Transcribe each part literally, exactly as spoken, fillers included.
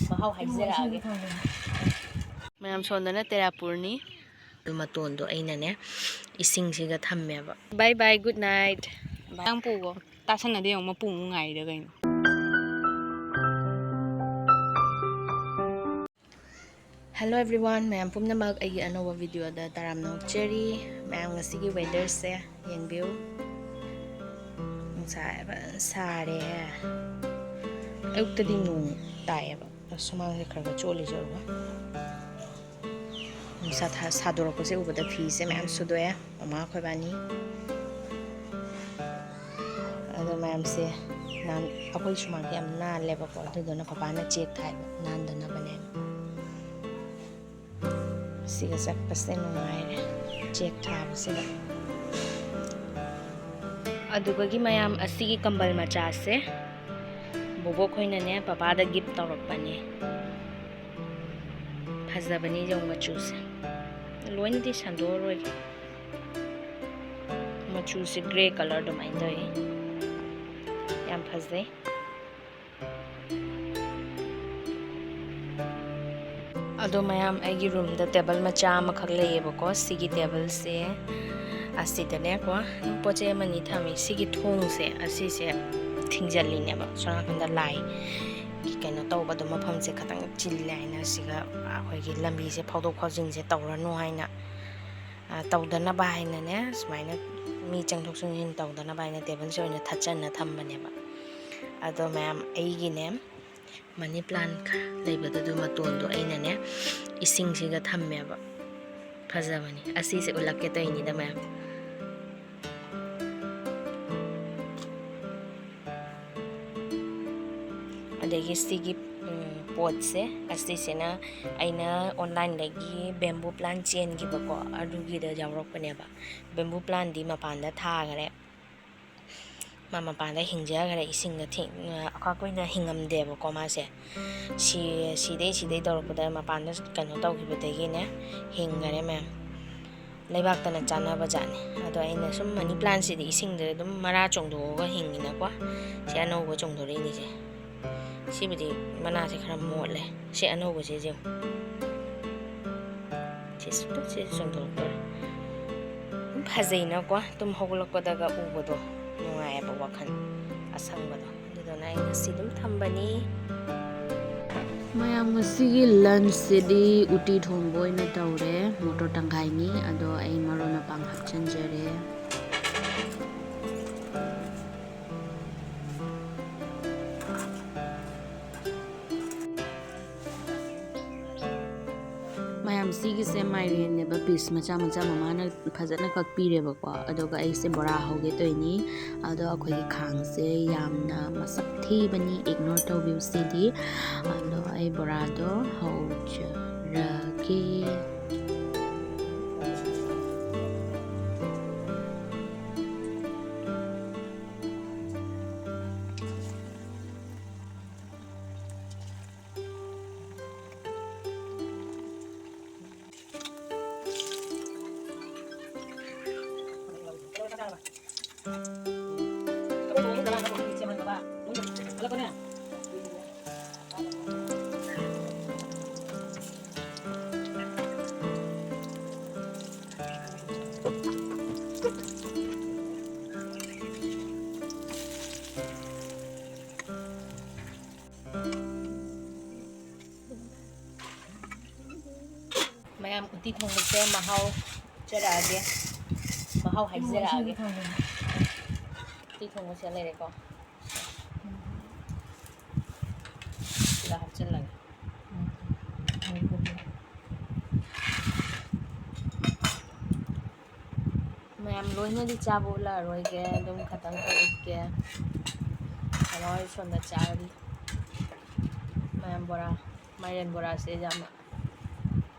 ꯃꯍꯥꯎ ꯍꯥꯏꯖꯔꯛꯑꯒꯦ꯫ ꯃꯌꯥꯝ ꯁꯣꯝꯗꯅ ꯇꯦꯔꯥꯄꯨꯔꯅꯤ꯫ ꯑꯗꯨ ꯃꯇꯣꯟꯗꯣ ꯑꯩꯅꯅꯦ ꯏꯁꯤꯡꯁꯤꯒ ꯊꯝꯃꯦꯕ꯫ Bye bye, good night. ꯅꯪ ꯄꯨꯒꯣ꯫ ꯇꯥꯁꯟꯅꯗꯦ ꯌꯦꯡꯉꯣ, ꯃꯄꯨ ꯑꯃꯨꯛ ꯉꯥꯏꯔꯤꯗ ꯀꯩꯅꯣ꯫ Hello everyone, ꯃꯌꯥꯝ ꯄꯨꯝꯅꯃꯛ ꯑꯩꯒꯤ ꯑꯅꯧꯕ videoꯗ ꯇꯔꯥꯝꯅ ꯑꯣꯛꯆꯔꯤ꯫ ꯃꯌꯥꯝ ꯉꯁꯤꯒꯤ weatherꯁꯦ ꯌꯦꯡꯕꯤꯌꯨ꯫ ꯅꯨꯡꯁꯥ ꯐꯖꯅ ꯁꯥꯔꯦ꯫ ꯑꯌꯨꯛꯇꯗꯤ ꯅꯣꯡ ꯇꯥꯏꯌꯦꯕ꯫ ꯑꯗꯣ ꯁꯨꯃꯥꯡꯁꯦ ꯈꯔ ꯈꯔ ꯆꯣꯠꯂꯤꯁꯦ ꯎꯕ꯭ꯔꯥ? ꯅꯨꯡꯁꯥ ꯊꯥ-, ꯁꯥꯗꯣꯔꯛꯄꯁꯦ ꯎꯕꯗ ꯐꯤꯁꯦ ꯃꯌꯥꯝ ꯁꯨꯗꯣꯛꯑꯦ꯫ ꯃꯃꯥ ꯑꯩꯈꯣꯏꯕꯥꯅꯤ꯫ ꯑꯗꯣ ꯃꯌꯥꯝꯁꯦ ꯅꯥꯟ-, ꯑꯩꯈꯣꯏ ꯁꯨꯃꯥꯡꯁꯦ ꯌꯥꯝ ꯅꯥꯜꯂꯦꯕꯀꯣ, ꯑꯗꯨꯗꯨꯅ ꯄꯄꯥꯅ ꯆꯦꯛ ꯊꯥꯏꯕ ꯅꯥꯟꯗꯅꯕꯅꯦ꯫ ꯁꯤꯒ ꯆꯠꯄꯁꯦ ꯅꯨꯡꯉꯥꯏꯔꯦ, ꯆꯦꯛ ꯊꯥꯕꯁꯤꯗ꯫ ꯑꯗꯨꯒꯒꯤ ꯃꯌꯥꯝ ꯑꯁꯤꯒꯤ ꯀꯝꯕꯜ ꯃꯆꯥꯁꯦ ꯕꯣꯕꯣꯛ ꯈꯣꯏꯅꯅꯦ ꯄꯄꯥꯗ gift ꯇꯧꯔꯛꯄꯅꯦ꯫ ꯐꯖꯕꯅꯤ ꯌꯦꯡꯉꯨ ꯃꯆꯨꯁꯦ꯫ ꯂꯣꯏꯅꯗꯤ ꯁꯟꯗꯣꯛꯑꯔꯣꯏꯒꯦ꯫ ꯃꯆꯨꯁꯦ grey colour ꯑꯗꯨꯃꯥꯏꯅ ꯇꯧꯋꯤ꯫ ꯌꯥꯝ ꯐꯖꯩ꯫ ꯑꯗꯣ ꯃꯌꯥꯝ, ꯑꯩꯒꯤ roomꯗ table ꯃꯆꯥ ꯑꯃꯈꯛ ꯂꯩꯌꯦꯕꯀꯣ꯫ ꯁꯤꯒꯤ tableꯁꯦ ꯑꯁꯤꯗꯅꯦꯀꯣ ꯄꯣꯠ ꯆꯩ ꯑꯃꯅꯤ ꯊꯝꯃꯤ꯫ ꯁꯤꯒꯤ ꯊꯣꯡꯁꯦ ꯑꯁꯤꯁꯦ ꯊꯤꯡꯖꯤꯜꯂꯤꯅꯦꯕ꯫ ꯁꯣꯝ ꯅꯥꯀꯟꯗ ꯂꯥꯏ ꯀꯩꯅꯣ ꯇꯧꯕꯗꯣ ꯃꯐꯝꯁꯦ ꯈꯤꯇꯪ ꯆꯤꯜꯂꯦ ꯍꯥꯏꯅ ꯁꯤꯒ ꯑꯩꯈꯣꯏꯒꯤ ꯂꯝꯕꯤꯁꯦ ꯐꯥꯎꯗꯣꯛ ꯐꯥꯎꯖꯤꯟꯁꯦ ꯇꯧꯔꯅꯨ ꯍꯥꯏꯅ, ꯑ, ꯇꯧꯗꯅꯕ ꯍꯥꯏꯅꯅꯦ ꯁꯨꯃꯥꯏꯅ ꯃꯤ ꯆꯪꯊꯣꯛ ꯆꯪꯁꯤꯟ ꯇꯧꯗꯅꯕ ꯍꯥꯏꯅ tableꯁꯦ ꯑꯣꯏꯅ ꯊꯠꯆꯟꯅ ꯊꯝꯕꯅꯦꯕ꯫ ꯑꯗꯣ ꯃꯌꯥꯝ, ꯑꯩꯒꯤꯅꯦ money plant ꯈꯔ ꯂꯩꯕꯗꯨ, ꯑꯗꯨ ꯃꯇꯣꯟꯗꯣ ꯑꯩꯅꯅꯦ ꯏꯁꯤꯡꯁꯤꯒ ꯊꯝꯃꯦꯕ꯫ ꯐꯖꯕꯅꯤ꯫ ꯑꯁꯤꯁꯦ ꯎꯠꯂꯛꯀꯦ ꯇꯧꯔꯤꯅꯤꯗ ꯃꯌꯥꯝ꯫ ꯑꯗꯒꯤ ꯁꯤꯒꯤ, ꯎꯝ, ꯄꯣꯠꯁꯦ, ꯑꯁꯤꯁꯤꯅ ꯑꯩꯅ onlineꯗꯒꯤ bamboo plant ꯆꯦꯟꯈꯤꯕꯀꯣ, ꯑꯗꯨꯒꯤꯗ ꯌꯥꯎꯔꯛꯄꯅꯦꯕ꯫ Bamboo plantꯗꯤ ꯃꯄꯥꯟꯗ ꯊꯥꯈꯔꯦ꯫ ꯃꯥ ꯃꯄꯥꯟꯗ ꯍꯤꯡꯖꯈ꯭ꯔꯦ, ꯏꯁꯤꯡꯗ ꯊꯦꯡ-, ꯑꯩꯈꯣꯏ ꯀꯨꯏꯅ ꯍꯤꯡꯉꯝꯗꯦꯕꯀꯣ ꯃꯥꯁꯦ꯫ ꯁꯤ-, ꯁꯤꯗꯩ ꯁꯤꯗꯩ ꯇꯧꯔꯛꯄꯗ ꯃꯄꯥꯟꯗ ꯀꯩꯅꯣ ꯇꯧꯈꯤꯕꯗꯒꯤꯅꯦ ꯍꯤꯡꯈꯔꯦ ꯃꯌꯥꯝ꯫ ꯂꯩꯕꯥꯛꯇꯅ ꯆꯥꯟꯅꯕ ꯖꯥꯠꯅꯤ꯫ ꯑꯗꯣ ꯑꯩꯅ ꯁꯨꯝ ꯃꯅꯤ ꯄ꯭ꯂꯥꯟꯁꯤꯗꯤ ꯏꯁꯤꯡꯗ ꯑꯗꯨꯝ ꯃꯔꯥ ꯆꯣꯡꯗꯣꯛꯑꯒ ꯍꯤꯡꯉꯤꯅꯀꯣ꯫ ꯁꯤ ꯑꯅꯧꯕ ꯆꯣꯡꯊꯣꯔꯛꯏꯅꯤꯁꯦ꯫ ꯁꯤꯕꯨꯗꯤ ꯃꯅꯥꯁꯦ ꯈꯔ ꯃꯣꯠꯂꯦ꯫ ꯁꯤ ꯑꯅꯧꯕꯁꯤꯁꯦ ꯌꯦꯡꯉꯨ꯫ ꯁꯤꯁꯨ, ꯁꯤꯁꯨ ꯆꯣꯡꯊꯣꯔꯛꯇꯣꯔꯦ꯫ ꯑꯗꯨꯝ ꯐꯖꯩꯅꯀꯣ꯫ ꯇꯨꯝ ꯍꯧꯒꯠꯂꯛꯄꯗꯒ ꯎꯕꯗꯣ ꯅꯨꯡꯉꯥꯏꯌꯦꯕ ꯋꯥꯈꯜ꯫ ꯑꯁꯪꯕꯗꯣ꯫ ꯑꯗꯨꯗꯨꯅ ꯑꯩ ꯉꯁꯤ ꯑꯗꯨꯝ ꯊꯝꯕꯅꯤ꯫ ꯃꯌꯥꯝ, ꯉꯁꯤꯒꯤ ꯂꯟꯁꯁꯤꯗꯤ ꯎꯇꯤ ꯊꯣꯡꯕ ꯑꯣꯏꯅ ꯇꯧꯔꯦ꯫ ꯃꯣꯇꯣꯔ ꯇꯪꯈꯥꯏꯅꯤ꯫ ꯑꯗꯣ ꯑꯩ ꯃꯔꯣꯏ ꯃꯄꯥꯡ ꯍꯥꯞꯆꯤꯟꯖꯔꯦ꯫ ꯃꯌꯥꯝ, ꯁꯤꯒꯤꯁꯦ ꯃꯥꯏꯔꯦꯟꯅꯦꯕ, ꯄꯤꯁ ꯃꯆꯥ ꯃꯆꯥ ꯃꯃꯥꯅ ꯐꯖꯅ ꯀꯛꯄꯤꯔꯦꯕꯀꯣ꯫ ꯑꯗꯨꯒ ꯑꯩꯁꯦ ꯕꯣꯔꯥ ꯍꯧꯒꯦ ꯇꯧꯔꯤꯅꯤ꯫ ꯑꯗꯣ ꯑꯩꯈꯣꯏꯒꯤ ꯈꯥꯡꯁꯦ ꯌꯥꯝꯅ ꯃꯁꯛ ꯊꯤꯕꯅꯤ, ꯏꯒꯅꯣꯔ ꯇꯧꯕꯤꯌꯨ ꯁꯤꯗꯤ꯫ ꯑꯗꯣ ꯑꯩ ꯕꯣꯔꯥꯗꯣ ꯍꯧꯖꯔꯒꯦ꯫ ꯃꯌꯥꯝ, ꯎꯇꯤ ꯊꯣꯡꯕꯁꯦ ꯃꯍꯥꯎ ꯆꯔꯛꯑꯒꯦ, ꯃꯍꯥꯎ ꯍꯥꯏꯖꯔꯛꯑꯒꯦ꯫ ꯎꯇꯤ ꯊꯣꯡꯕꯁꯦ ꯂꯩꯔꯦꯀꯣ꯫ ꯁꯤꯗ ꯍꯥꯞꯆꯤꯜꯂꯒꯦ꯫ ꯃꯌꯥꯝ ꯂꯣꯏꯅꯗꯤ ꯆꯥꯕ ꯎꯠꯂꯛꯑꯔꯣꯏꯒꯦ, ꯑꯗꯨꯝ ꯈꯇꯪ ꯈꯛ ꯎꯠꯀꯦ꯫ ꯃꯃꯥ ꯍꯣꯏ ꯁꯣꯝꯗ ꯆꯥꯔꯤ꯫ ꯃꯌꯥꯝ ꯕꯣꯔꯥ, ꯃꯥꯏꯔꯦꯟ ꯕꯣꯔꯥꯁꯦ ꯌꯥꯝꯅ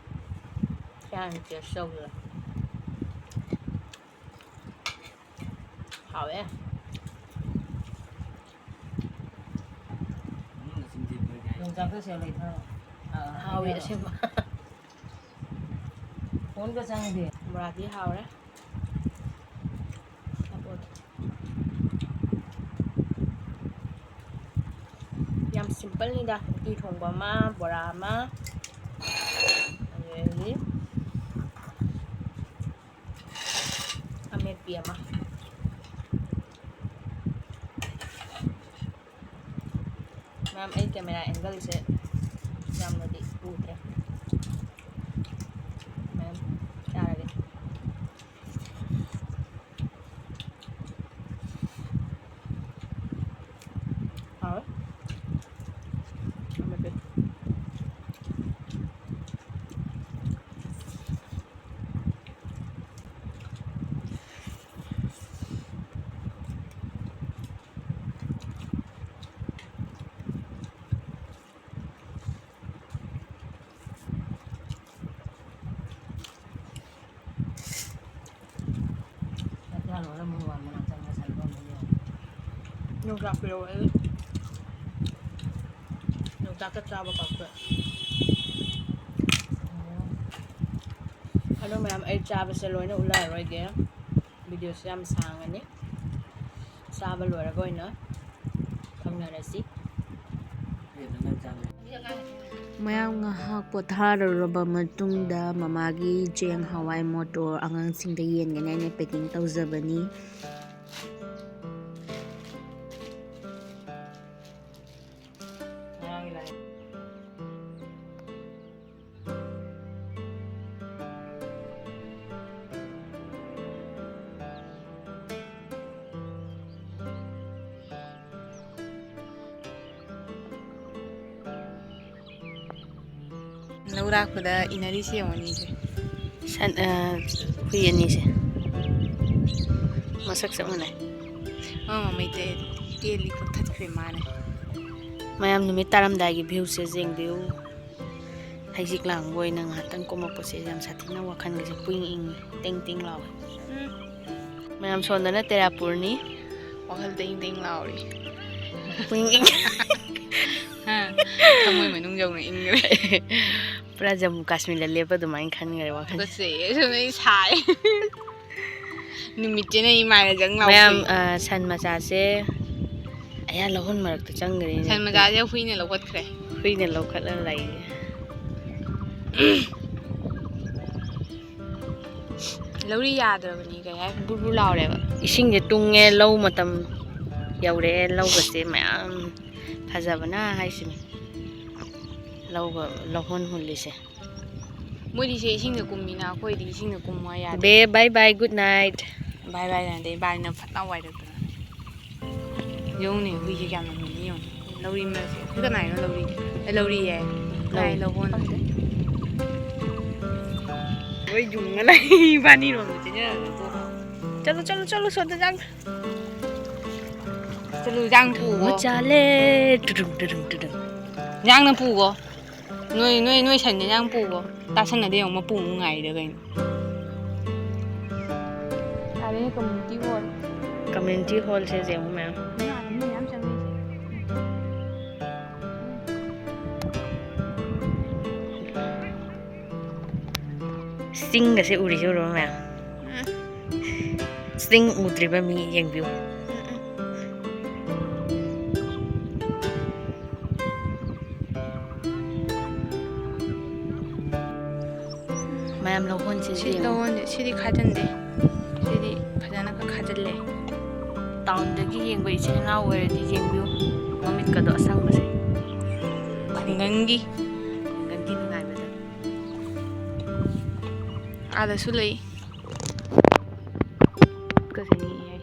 ꯌꯥꯝ ꯇꯦꯁ ꯇꯧꯕꯤꯔꯣ꯫ ꯍꯥꯎꯋꯦ꯫ ꯌꯣꯡꯆꯥꯛꯇꯣ ꯁꯦ ꯂꯩꯊꯔꯣ꯫ ꯑꯥ, ꯍꯥꯎꯋꯤ ꯍꯥꯏꯔꯣ꯫ ꯑꯁꯦꯡꯕ꯫ ꯐꯣꯟꯒ ꯆꯪꯗꯦ꯫ ꯕꯣꯔꯥꯗꯤ ꯍꯥꯎꯔꯦ꯫ ꯌꯥꯝ simpleꯅꯤꯗ, ꯎꯇꯤ ꯊꯣꯡꯕ ꯑꯃ, ꯕꯣꯔꯥ ꯑꯃ, ꯑꯗꯒꯤ ꯑꯃꯦꯠꯄꯤ ꯑꯃ꯫ ꯃꯌꯥꯝ, ꯑꯩ camera angleꯁꯦ ꯌꯥꯝꯅꯗꯤ ꯎꯗ꯭ꯔꯦ꯫ ꯃꯌꯥꯝ, ꯆꯥꯔꯒꯦ꯫ ꯍꯥꯎꯋꯦ꯫ ꯑꯃꯦꯠꯄꯤ꯫ ꯌꯣꯡꯆꯥꯛ ꯄꯤꯔꯛꯑꯣ, ꯑꯩ ꯌꯣꯡꯆꯥꯛꯀ ꯆꯥꯕ ꯀꯥꯎꯊꯣꯛꯑꯦ꯫ ꯑꯗꯣ ꯃꯌꯥꯝ, ꯑꯩ ꯆꯥꯕꯁꯦ ꯂꯣꯏꯅ ꯎꯠꯂꯛꯑꯔꯣꯏꯒꯦ, videoꯁꯦ ꯌꯥꯝ ꯁꯥꯡꯉꯅꯤ꯫ ꯆꯥꯕ ꯂꯣꯏꯔꯒ ꯑꯣꯏꯅ ꯈꯪꯅꯔꯁꯤ꯫ ꯃꯌꯥꯝ ꯉꯥꯏꯍꯥꯛ ꯄꯣꯊꯥꯔꯨꯔꯕ ꯃꯇꯨꯡꯗ ꯃꯃꯥꯒꯤ ꯆꯦꯡ, ꯍꯋꯥꯏ, ꯃꯣꯇꯣꯔ ꯑꯉꯥꯡꯁꯤꯡꯗ ꯌꯦꯟꯒꯅꯤ ꯍꯥꯏꯅ packing ꯇꯧꯖꯕꯅꯤ꯫ ꯂꯧ ꯂꯥꯛꯄꯗ ꯏꯟꯅꯔꯤꯁꯦ ꯌꯦꯡꯉꯣ ꯑꯅꯤꯁꯦ꯫ ꯁꯟ-, ꯑ, ꯍꯨꯏ ꯑꯅꯤꯁꯦ ꯃꯁꯛ ꯆꯞ ꯃꯥꯟꯅꯩ꯫ ꯑꯃ ꯃꯃꯩ ꯇꯦ-, ꯇꯦꯜꯂꯤ, ꯀꯛꯊꯠꯈ꯭ꯔꯦ ꯃꯥꯅꯦ꯫ ꯃꯌꯥꯝ, ꯅꯨꯃꯤꯠ ꯇꯥꯔꯝꯗꯥꯏꯒꯤ viewꯁꯦ ꯌꯦꯡꯕꯤꯌꯨ꯫ ꯍꯩꯖꯤꯛ ꯂꯥꯡꯕ ꯑꯣꯏꯅ ꯉꯥꯏꯍꯥꯛꯇꯪ ꯀꯨꯝꯃꯛꯄꯁꯦ ꯌꯥꯝ ꯁꯥꯊꯤꯅ ꯋꯥꯈꯜꯒꯁꯦ ꯄꯨꯏꯪ ꯏꯪ, ꯇꯤꯡ ꯇꯤꯡ ꯂꯥꯎꯋꯦ꯫ ꯎꯝ꯫ ꯃꯌꯥꯝ, ꯁꯣꯝꯗꯅ ꯇꯦꯔꯥꯄꯨꯔꯅꯤ꯫ ꯋꯥꯈꯜ ꯇꯤꯡ ꯇꯤꯡ ꯂꯥꯎꯔꯤ꯫ ꯄꯨꯏꯪ ꯏꯪ꯫ ꯍꯥ? ꯊꯃꯣꯏ ꯃꯅꯨꯡ ꯌꯧꯅ ꯏꯪꯈ꯭ꯔꯦ꯫ ꯄꯨꯔꯥ ꯖꯝꯃꯨ ꯀꯥꯁꯃꯤꯔꯗ ꯂꯦꯞꯄ ꯑꯗꯨꯃꯥꯏꯅ ꯈꯟꯈ꯭ꯔꯦ ꯋꯥꯈꯜꯁꯦ꯫ ꯇꯨꯀꯠꯆꯩꯌꯦ, ꯑꯗꯨꯅ ꯑꯩ ꯁꯥꯏ꯫ ꯅꯨꯃꯤꯠꯁꯤꯅ ꯏꯃꯥꯏꯅ ꯖꯪ ꯂꯥꯎ ꯃꯌꯥꯝ ꯐꯨꯏ꯫ ꯑ, ꯁꯟ ꯃꯆꯥꯁꯦ ꯑꯌꯥ ꯂꯧꯍꯣꯟ ꯃꯔꯛꯇ ꯆꯪꯈ꯭ꯔꯦꯅꯦ꯫ ꯁꯟ ꯃꯆꯥꯁꯦ ꯍꯨꯏꯅ ꯂꯧꯈꯠꯈ꯭ꯔꯦ꯫ ꯍꯨꯏꯅ ꯂꯧꯈꯠꯂ ꯂꯩꯔꯦ꯫ ꯂꯧꯔꯤ ꯌꯥꯗ꯭ꯔꯕꯅꯤ, ꯀꯩ ꯍꯥꯏ, ꯕꯨꯔ ꯕꯨꯔ ꯂꯥꯎꯔꯦꯕ꯫ ꯏꯁꯤꯡꯁꯦ ꯇꯨꯡꯉꯦ, ꯂꯧ ꯃꯇꯝ ꯌꯧꯔꯛꯑꯦ, ꯂꯧꯒꯁꯦ ꯃꯌꯥꯝ ꯐꯖꯕꯅ ꯍꯥꯏꯁꯤꯅꯤ꯫ ꯂꯧꯒ ꯂꯧꯍꯣꯟ ꯍꯨꯜꯂꯤꯁꯦ꯫ ꯃꯣꯏꯗꯤ ꯁꯦ ꯏꯁꯤꯡꯗ ꯀꯨꯝꯃꯤꯅ, ꯑꯩꯈꯣꯏꯗꯤ ꯏꯁꯤꯡꯗ ꯀꯨꯝꯃꯣ ꯌꯥꯗꯦ꯫ Bay, bye bye, good night꯫ Bye bye ꯅꯗꯦ, ꯏꯕꯥꯅꯤꯅ ꯐꯠ ꯂꯥꯎ ꯋꯥꯏꯔꯛꯇꯅ꯫ ꯌꯦꯡꯉꯨꯅꯦ, ꯍꯨꯏꯁꯦ ꯀꯌꯥꯝ ꯂꯝꯍꯦꯜꯂꯤ ꯌꯦꯡꯉꯨ꯫ ꯂꯧꯔꯤ ꯃꯔꯛꯁꯦ꯫ ꯁꯤ ꯀꯅꯥꯏꯅꯣ ꯂꯧꯔꯤ? ꯑꯦ, ꯂꯧꯔꯤꯌꯦ꯫ ꯀꯅꯥꯏ ꯂꯧꯍꯣꯟ? ꯂꯣꯏ ꯌꯨꯡꯉ ꯂꯩ, ꯏꯕꯥꯅꯤꯔꯣꯝꯗ ꯆꯦꯟꯅꯔꯒ ꯇꯣꯛꯈ꯭ꯔꯣ꯫ ꯆꯠꯂꯨ, ꯆꯠꯂꯨ, ꯆꯠꯂꯨ, ꯁꯣꯝꯗ ꯆꯪ꯫ ꯆꯠꯂꯨ, ꯏꯟꯖꯥꯡ ꯄꯨꯒꯣ꯫ ꯃꯆꯥꯂꯦ꯫ ꯇꯨꯗꯨꯝ, ꯇꯨꯗꯨꯝ, ꯇꯨꯗꯨꯝ꯫ ꯏꯟꯖꯥꯡꯅ ꯄꯨꯒꯣ꯫ ꯅꯣꯏ, ꯅꯣꯏ, ꯅꯣꯏ ꯁꯟꯅꯦ ꯏꯟꯖꯥꯡ ꯄꯨꯒꯣ꯫ ꯇꯥꯁꯟꯅꯗꯦ ꯌꯦꯡꯉꯨ, ꯃꯄꯨ ꯑꯃꯨꯛ ꯉꯥꯏꯔꯤꯗ ꯀꯩꯅꯣ꯫ ꯑꯥꯗꯅ community hall꯫ Community hallꯁꯦ ꯌꯦꯡꯉꯨ ꯃꯌꯥꯝ꯫ ꯃꯤ ꯃꯌꯥꯝ ꯆꯪꯅꯩꯁꯦ꯫ ꯆꯤꯡꯒꯁꯦ ꯎꯔꯤꯁꯦ ꯎꯔꯕ ꯃꯌꯥꯝ? ꯆꯤꯡ ꯎꯗ꯭ꯔꯤꯕ ꯃꯤ ꯌꯦꯡꯕꯤꯌꯨ꯫ ꯃꯌꯥꯝ ꯂꯧꯍꯣꯟꯁꯦ ꯁꯤ ꯌꯦꯡꯉꯨ꯫ ꯂꯧꯍꯣꯟꯁꯦ, ꯁꯤꯗꯤ ꯈꯥꯖꯤꯟꯗꯦ꯫ ꯁꯤꯗꯤ ꯐꯖꯅ ꯈꯥꯖꯤꯜꯂꯦ꯫ Townꯗꯒꯤ ꯌꯦꯡꯕ ꯏꯆꯤꯟ ꯏꯅꯥꯎ ꯑꯣꯏꯔꯗꯤ ꯌꯦꯡꯕꯤꯌꯨ꯫ ꯃꯃꯤꯠꯀꯗꯣ ꯑꯁꯪꯕꯁꯦ꯫ ꯈꯨꯡꯒꯪꯒꯤ꯫ ꯈꯨꯡꯒꯪꯒꯤ ꯅꯨꯡꯉꯥꯏꯕꯗꯣ꯫ ꯑꯥꯗꯁꯨ ꯂꯩ꯫ ꯀꯖꯩꯅꯦ꯫